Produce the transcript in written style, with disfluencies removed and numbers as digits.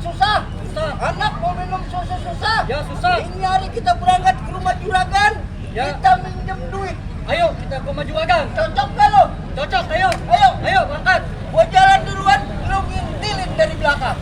susah. Susah. Anak mau minum susu susah. Ya, susah. Ini hari kita berangkat ke rumah juragan. Ya. Kita minjem duit. Ayo kita ke rumah juragan. Cocok gak lo? Cocok, ayo. Ayo. Ayo berangkat. Gua jalan duluan, lo ngintilin dari belakang.